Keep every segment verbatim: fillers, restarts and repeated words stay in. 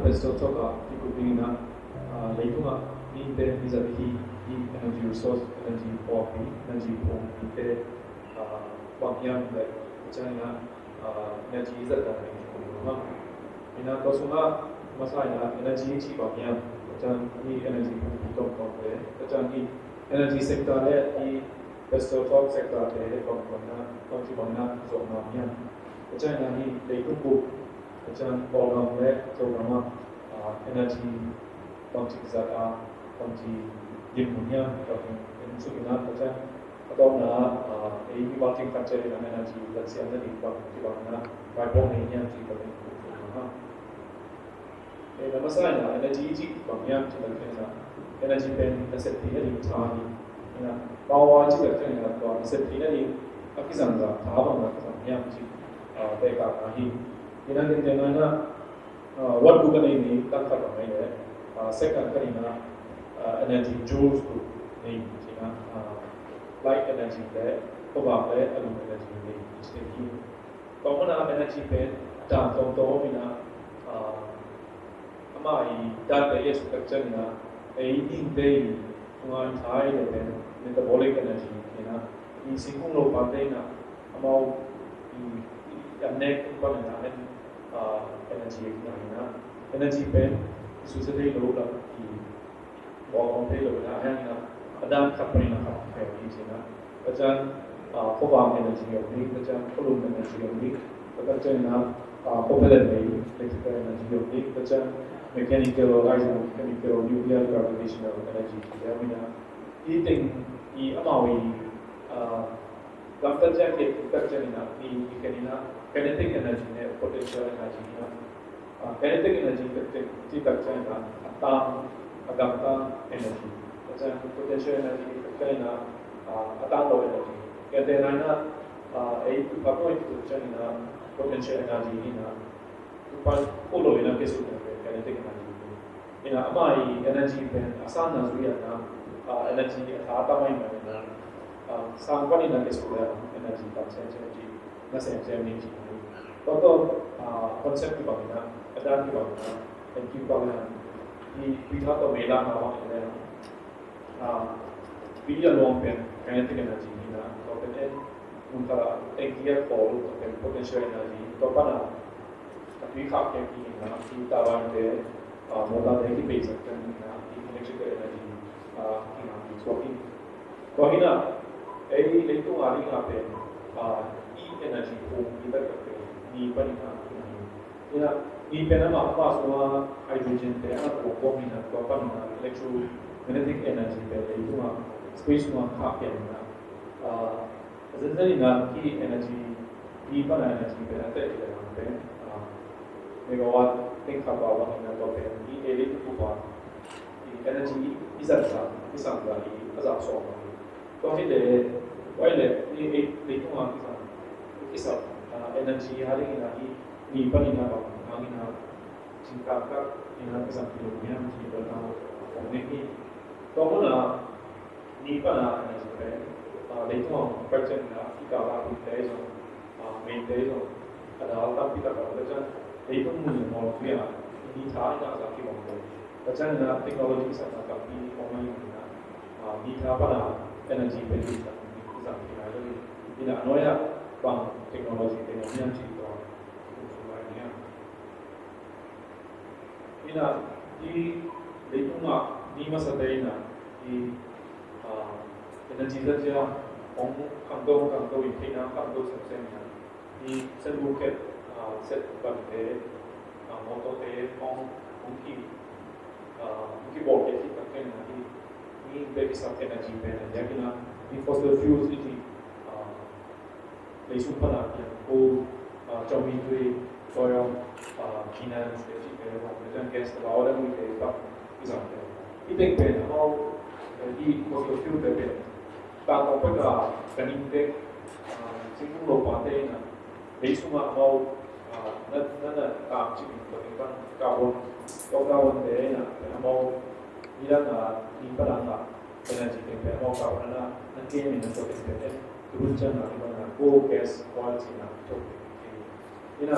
Pastor Thok a kikup dingin ah, leitungah mite i zat hi, i energy resource, energy pawlpi, energy pawlpite bang hiam le, ciangin ah energy i zat dan ding kikup ding mah. Ina tua sungah masa ina energy i cih bang hiam, ciang i energy pawlpi tongtongte, ciang i energy sector le i Pastor Thok sector te bang bang ina, bang ci bang ina zong mah hiam. Ciangin ah i leitung bup, ciang Kawlgam le Zogam ah energy bangci zat a, bangci dim mun hiam, ka hong en suk ina, ka ciang a tawpna ah ei mi bangci khat ciang ina energy zat siam na ding bangci bang ina, bai pawng nei hiam ci ka hong en suk ina. Ei na masa ina energy ci bang hiam ci ka hong en ina, energy pen na sep theihna ding tha hi. Ina power ci ka hong en ina tua na sep theihna ding a kizang zat tha bang na kizang hiam ci, ah, te ka na hi. Ina ken ken na ina, ah, watt guk a nei mi tang khat bang nei le, ah, second khat ina, ah, energy joules guk nei mi ci ina, ah, light energy le, khuavak le, a lum energy nei mi ci te hi. Tua mana energy pen dan tawmtawm om ina, ah, ama i dante i a suk tak ciang ina, ei dingte i sunga i tha i le pen metabolic energy ina, i singkung lopate ina, amau i, i an nek tung pan ina, en, ah, energy a kina ina. Energy pen i susia thei lo la i bawl khawm thei lo ina, a hiang ina a dan khat pan ina khat fel hi ci ina. Ka ciang, ah, khuavak energy om ding, ka ciang khualum energy om ding, ka ciang ina, ah, khuaphelet nei electrical energy om ding, ka ciang mechanical, hydrochemical, nuclear, gravitational energy ci te om ina. Hi teng i amau i, ah, gamtat ciang kei, gamtat ciang ina, mi, mi khen ina, kinetic energy le potential energy ina. Ah, kinetic energy tak ciang, ci tak ciang ina, a tang, a gamtang energy. Tak ciang potential energy tak ciang ina, ah, a tang lo energy. Kinetic ina, ah, ei tu pa ko tak ciang ina, potential energy ina. Tupa ko lo ina kisu na kinetic energy. Ina ama i energy pen a sanna zui a na, ah, energy a tha ta mai mai ina, ah, sang pan ina kisu le energy tam sem sem ci, na sem sem ni ci. Tua tua, ah, concept kibang ina, a dan kibang ina, en kibang ina, i, i tha tua mei la na bang ina, ah, pi a luang pen kinetic energy hi na, tua pen en mun khat ah tengki a khawl, tua pen potential energy, tua pan a, a tui khak khek hi na, i turbine te, ah, motor te kipei sak kan hi na, i electrical energy, ah, kingah kisuak hi. Tua hi na, ei leitung a ding a pen, ah, i energy phung i tak tak pen, ni pan ina, ina hi. Ina, ni pen amah, amah sunga hydrogen te a kuang kuang ina, tua pan ina electromagnetic energy pen leitung a, space sunga khak pen ina. Ah, zenzen ina ki energy, ni pan a energy pen a teh ina pen, ah, megawatt teng khat bang ina tua pen, i ei leitung bup a, i energy i zat zat, i sang zat, i a zat sawm a. Tua hi le, tua hi le, i, i, leitung a kisam, kisam, ah, energy a ding ina i, ni pan ina bang, hang ina, cingkak kak ina kisam kilo hiam ci tua na, kong ne hi. Tua mun a, ni pan a energy pen, ah, leitung a pai ciang ina, i ka la pi te zong, ah, mei te zong, a dal tampi tak a, tua ciang, leitung mun a mawl zui a, ni tha ina a zak kibang te. Tua ciang ina technology kisam na tampi om a ina, ah, ni tha pan a energy pen kisam, kisam kibang te. Ina a nuai ah bang technology te om hiam ci tua, kum sung lai ni a. Ina i leitung a ni masa te ina i, ah, energy zat zia hong khangto, khangto in theihna khangto semsem ina. I sen bu khet, ah, set bante, ah, motor te hong, hong ki, ah, hong kibawl khe khit tak ciang ina i, i te kisap energy pen a diak ina i fossil fuels i ci, ah, lei sung pan a piang coal, ah, cawmi tui, oil, ah, finance te ci te, hong te ciang gas te, ba order mi te, ba kisam te. I teng pen amau, eh, i fossil fuel te pen tang kong pek a, ka ning tek, ah, singkung lopa te ina, lei sungah amau, ah, na, na, na, tam cik in tua teng pan carbon, tua carbon te ina, amau, nidang a, ning pan a, energy teng pen amau carbon na, na kem ina tua teng pen, tu hun ciang na, tua na, coal, gas, oil ci na, tua teng pen. Ina,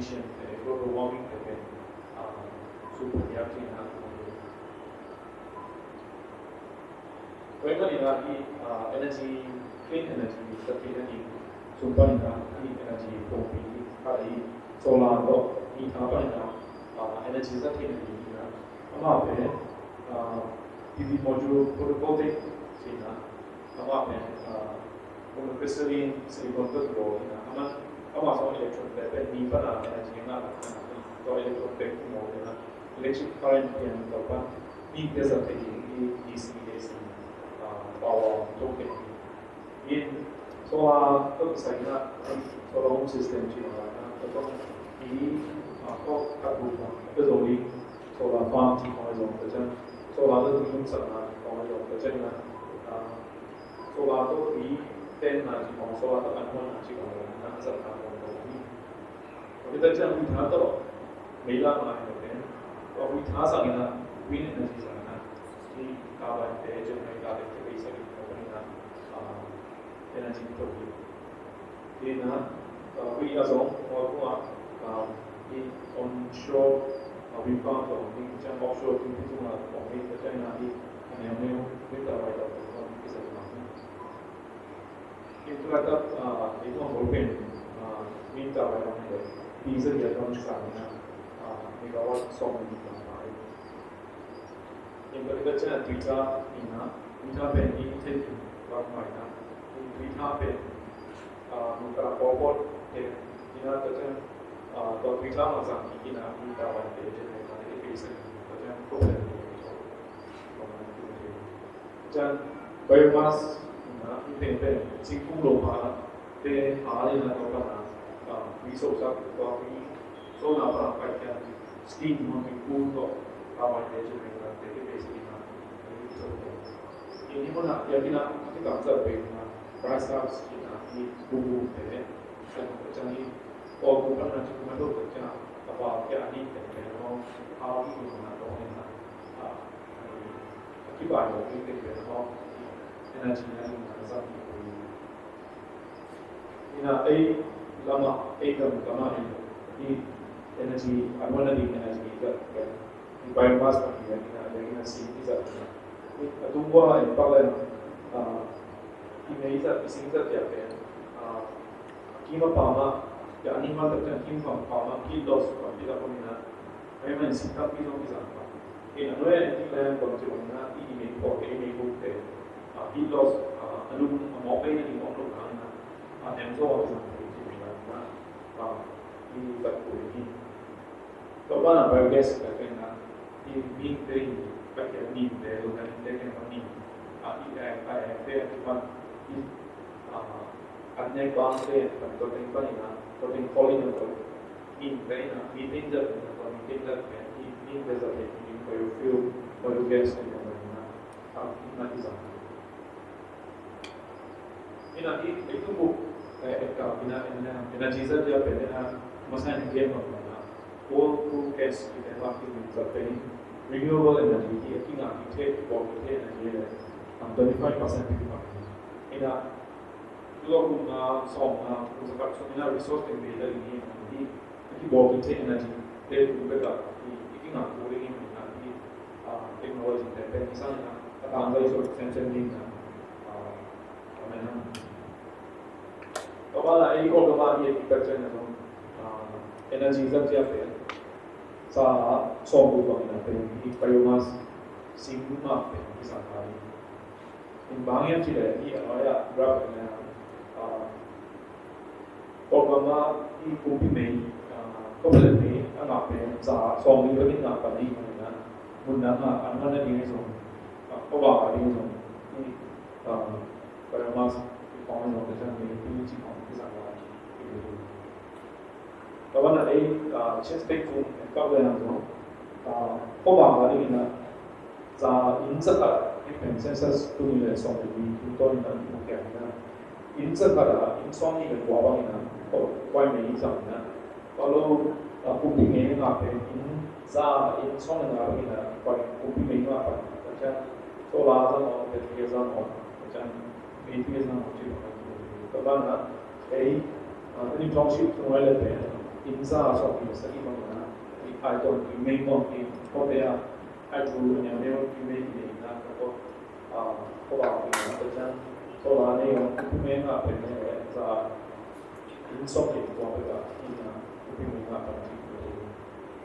emission te, global warming te pen, ah, sum pia ding a, tua ahih manin ah, hih, ah, energy, clean energy zat theihna ding sung panin ah, hih energy pumpi, ah, hih solar tawh hih tha panin ah, ah, energy zat theihna ding in ah, amah pen, ah, P V module photovoltaic ci-in ah, amah pen, ah, monocrystalline silicon tawh kibawl in ah, amah, amah zong electron pen, pen ni pan a energy ngah, tua electron pen kibawl in ah, electric current piang tawh pan mihingte zat theih ding i D C, A C, ah, power tawh pen hi. In solar tawh kisai in ah, solar home system ci-in ah, tua tawh i, ah, tawh khat bu pan a pia zo ding solar farm ci khawng ahi zong, tua ciang solar tawh tui lum sakna ci khawng ahi zong, tua ciang in ah, ah, solar tawh tui tenna ci khawng, solar tawh an huanna ci khawng in ah, a zat khawng khawng hi. Tua khit ciang huih tha tawh mei la mah hi pen, tua huih tha zang in ah, wind energy zang in ah, hih turbine te, generator te, te bei sak in tua pen in ah, ah, energy tawh hi. Hi in ah, ah, huih a zong, tua kung ah, ah, hih onshore, ah, wind farm tawh, hih ciang offshore wind farm tawh, hih tua ciang in ah, hih a neu neu, wind turbine tawh, tua hih zang in ah. Hih tu laitak, ah, ei tuang ball pen, ah, wind turbine a om hi leh, pi zagiat lam sang in ah, ah, megawatt sawm nih lam pai. Hih tu laitak ciang Twitter in ah, Twitter pen i theih pen bang mai in ah, hih Twitter pen, ah, mun khat ah pawlpawt pen in ah, tua ciang, ah, tua Twitter mah zang kik in ah, wind turbine te, generator te, i pi sak in tua ciang, tua pen Ciang biomass in ah, i pen pen singkung lo pa te hal in ah, tua pan ah, ah, tui so sak, tua tui so na pan ah pai khian steam hong tui kul tawh, turbine te, generator te, te base in ah, tui so te. In hih mun ah, i a kin ah, a kitam zat pen in ah, dry stacks in ah, i bu bu te, ciang, ciang i, tua bu pan ah, ci bu man lo te ciang, a ba kia ni te te hong, a ki in ah, tua in ah, ah, a kibai lo ding teng pen hong, energy na ding na zang ding. Ina ei lam ah, ei gam gam ah in, Energy, a nuan a ding energy zat pen biomass pang hi a, ina, a ding ina sing i zat ina. A tung bua ha in pak leng, ah, i mei zat, i sing zat ya pen, ah, kim a pam a, ya a ning man tak ciang kim pam pam a, kim loss pam pi tak pam ina. Mei man sing tak pi zong i zat pam. Ina nuai a i tik leng bang ci bang ina, i mei pawh, i mei buk te, ah, kim loss, ah, a lung, a mawk bei na ding om lo hang ina. Ah, nem zo a i zat pam, i zat pam ina. Ah, i zat pam ina. Tua banah biogas ka kena, i mihingte in ka kia mihingte, local te kena mih, a, i, a, a, a, te a kipan, i, a, a nek bang te, kan tua teng pan ina, tua teng khol ina tua, mihingte ina, mihingte in zat ina, tua mihingte in zat ina, i mihingte zat ina, i biofuel, biogas ina, ina, a, ina i zat. Ina i, i tumbuk, eh, eh, ka, ina, ina, ina Jesus dia pen, ina, masa ina game bang bang na. Coal, coal gas, ina, ma ki min sa pen, renewable energy, i, i nga, i te, i bom, i te energy, ina, um, twenty-five percent pi pa. Ina, tu lo kum na, som na, kum sa kat, som ina resource ina, ina, ina, ina, a kibawl kik theih energy te tung bek ah i, i kingak kul ding hi mah hi. Ah, technology te pen i sang in ah, a tangzai suak semsem ding in ah, ah, a man ah. Tua banah ei Oklahoma hi a kipat ciang ah zong, ah, energy zat ciang pen sa sawm buk bang in ah pen i biomass sing mah pen i sang lai hi. In bang hiam cih leh hih a nuai ah graph in ah, ah, Kawlgam ah hih kumpi mei, ah, kawlgam mei a ngah pen za sawmli bangin ngah pan ahih manin ah, mun dang ah a nuan a ding ahi zong, ah, kawlgam a ding ahi zong, hih, ah, biomass i khawng ahi zong, ka ciang mei pi cih khawng i zang lai. Tua banah ei, ah, Chin State tung en pak le hang zong, ah, khuavak a dingin ah, za inn za khat, hih pen census tung in le sawm le li tungtawn in ah i mu kiang in ah, inn za khat ah inn sawmnih le kua bang in ah, khuai mei zang in ah, tua lo, ah, kumpi mei nga pen inn za, inn sawm le nga bang in ah, khuai kumpi mei nga pan, tua ciang solar zang om, battery zang om, tua ciang mei pi zang om cih bang in ah, tua banah, Ei, ah, Tedim Township tung lai le pen, inn za sawmli le sagih bang na, i ai tuan i mei tuan i, kawte ah, ai tu a niam neu i mei i nei na, ka ko, ah, ko ba i na, ka chan, ko la nei ong, i mei na pen nei le, za, inn sawmli tuan pe ka, i na, i mei na pan ti.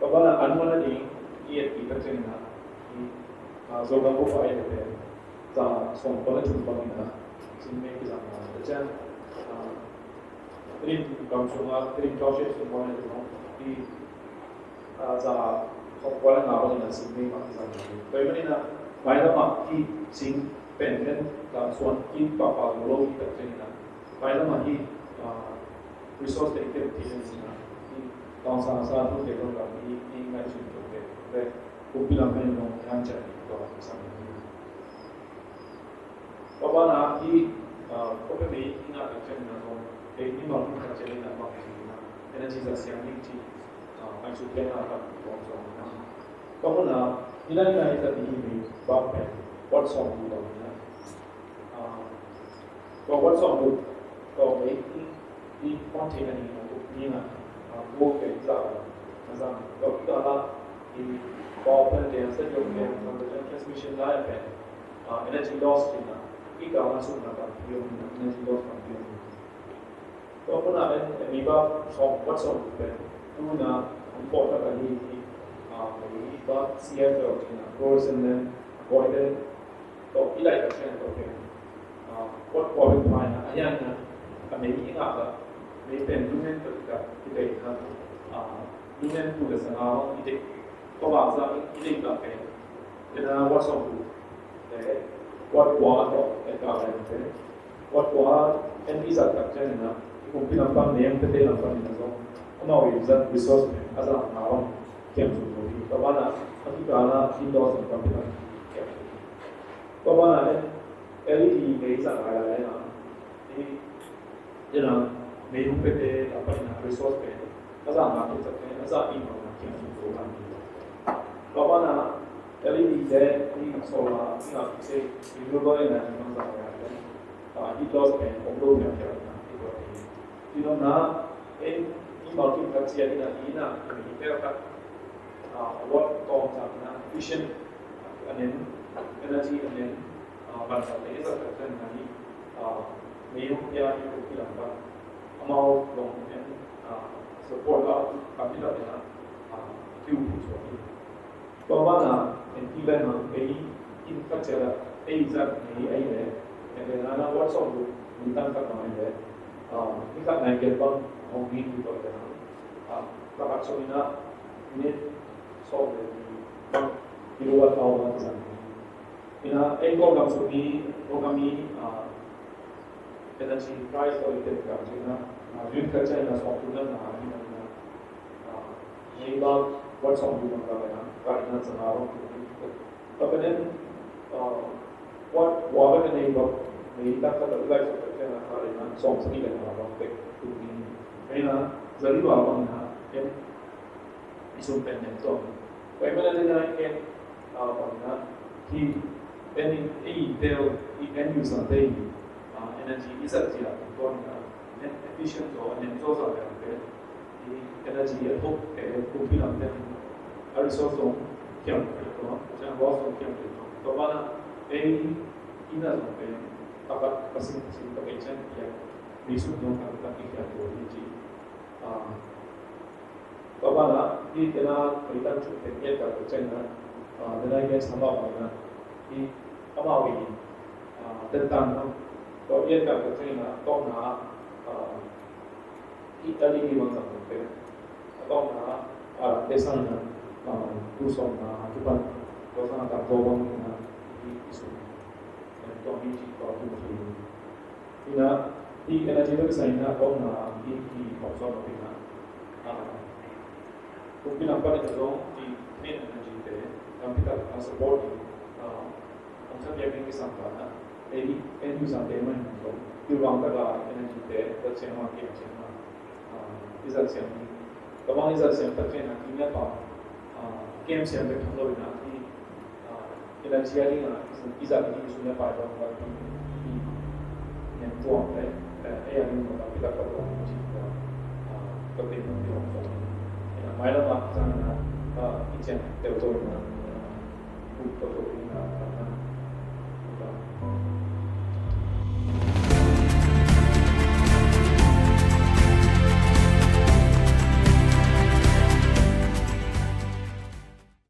Ka ba na, an ma na ding, i et i ka chen na, i, ah, zo ka ko pa i le pen, za, sawm ko le chun bang i na, sin mei ki za na, ka chan, ah, Tedim gam sung a, Tedim Township sung a, i, a, za, sawmkua le nga bangin a sing mei mah i zang hi. Tua ahih manin a, mailam ah i sing penpen, za suan kim pahpah lo lo i tak ciangin a, mailam ah i, a, resource te i kem ti ciangin a, i, tawnsa sa thu te zong lam i, i ngaihsun tuk te, le, kumpi lam pen zong i hanciam tua i sang hi. Tua banah hih, ah, khuapi mei i ngah tak ciangin ah zong, ei mimal i ngah tak ciangin ah bang ci in ah, energy za siang ding ci, ah, ngaihsut piakna tam tuam zong in ah. Tua hun ah, i lai nai zat i hih mei bang pen, watt sawm buk bang in ah. Ah, tua watt sawm buk, tua mei i, i container in ah, tuk ni in ah, ah, buk kei zah, ah, zang, tua i kal ah, i power plant te, stadium te, transmission line pen, ah, energy loss ci in ah, i kal ah sukna tampi om in ah, energy loss tampi om in ah. Tua hun ah en, en mi ba sawm, watt sawm pen, tu in ah, hong pawt tak ahi, ah, mi ba C F L ci in ah, Coral Sand Land, Coral Sand Land, tua i laih tak ciang tua pen, ah, watt kua pen pha in ah, a hiang in ah, a mei i ngah tak, mei pen lumen tua i tak, i tak in ah, ah, lumen tua le sa nga hong i tak, tua bang zah i tak tak pen, pen ah watt sawm pen, eh, watt kua tua, eh, ka pen pen, watt kua en i zat tak ciangin ah, i kumpi lam pan, mei hong piate lam pan in ah zong, amau i zat resource pen, a zat nga hong kiam suk lo hi. Tua banah, a kikal ah, indoor zong pan pen kiam suk. Tua banah, eh, L E D mei zang lai lai ah, i, ina, mei hong piate lam pan in ah resource pen, a zat nga kiam suk pen, a zat i mak na kiam suk lo pan. Tua banah, L E D te, i solar, i ngah te, renewable energy bang zang lai lai. Ah, heat loss pen om lo piang piang na, i tua te. Tua na, en, i Bangkim khat ciang in a, i in a, i mei peuh khat, ah, award tawm zang in a, vision a nen, energy a nen, ah, mansak te i zat khat ciang in a, i, ah, mei hong pia i kumpi lam pan amau zong en, ah, support a, kan i lam in a, ah, kiu pi suak hi. Tua banah en kik leh hang ei inn khat ciat ah ei zat ngei ahih leh, en leh nana workshop tu minthang khat bang ahih leh, ah, ni khat nai giat bang hong hi kik tua leh hang, ah, lakat sung in ah minute sawm le li bang kilowatt hour bang zang hi. In ah ei Kawlgam sung hi, Kawlgam hi, ah, energy price tawh i tep gam cih in ah, ah, unit khat ciat in ah sawm tul na na hi na hi na. Ah, neighbor workshop tu bang ka leh na, ka in ah zanga bang tu hi. Ka pen en, ah, what, what ka neighbor, nei tak ka leh lai sawm ka leh na, ka in ah sawm sagi leh na bang pek tu hi. Ka in ah zali ba bang na, en i sum pen nen tuak hi. Tua ahih manin a ding a, en, ah, bang na, hi, en in, ei in tel, i en user te hi, ah, energy i zat zia tua hi na, en efficient zaw, en zaw zia pen, i energy a thok, eh, kumpi lam te hi, a resource zong kiam kiam tua, a resource zong kiam kiam tua. Tua banah, ei, i na zong pen, tapat pasin, pasin, tapat chan, ya, mi sum zong kan, kan i kiam tua hi ci. Ah, Tua banah, hih tena, hih tan chuk teng et ka tua ciangin ah, ah, tena i gen sama bangin ah, hih amau i, ah, tetan ah, tua et ka tua ciangin ah, tawpna ah, hih L E D bang zang pen, tawpna ah, ah, te sangin ah, ah, tu sawmna, tu pan, tua sangin ah, tua bang in ah, hih, hih sum, tua hih, tua tu, tu. Ina, hih energy bek sa ina, tawpna, hih, hih, hong sawm lo ina. Ah, kumpi lam pan ina zong, hih clean energy te, tampi tak, ah, support in, ah, hong sa piak ding kisam ta na. Ei, ei, user te mah in zong, hih bang tak a energy te, zat siam mah, kiam siam mah. Ah, i zat siam hi. Tua bang i zat siam tak ciangin ah, hih ina pa, ah, kiam siam bek tham lo ina, hih, ah, Energy a ding a, i zat ding i sum le pai bang bang i, i, i nen tuam le, eh, ei a ding bang bang pi tak tak bang i ci tua, ah, tua pen bang pi hong tuam. Ina mailam a zang ina, ah, i cian teu tuam ina, ah, kum tua tua ina, ah, ah, ah.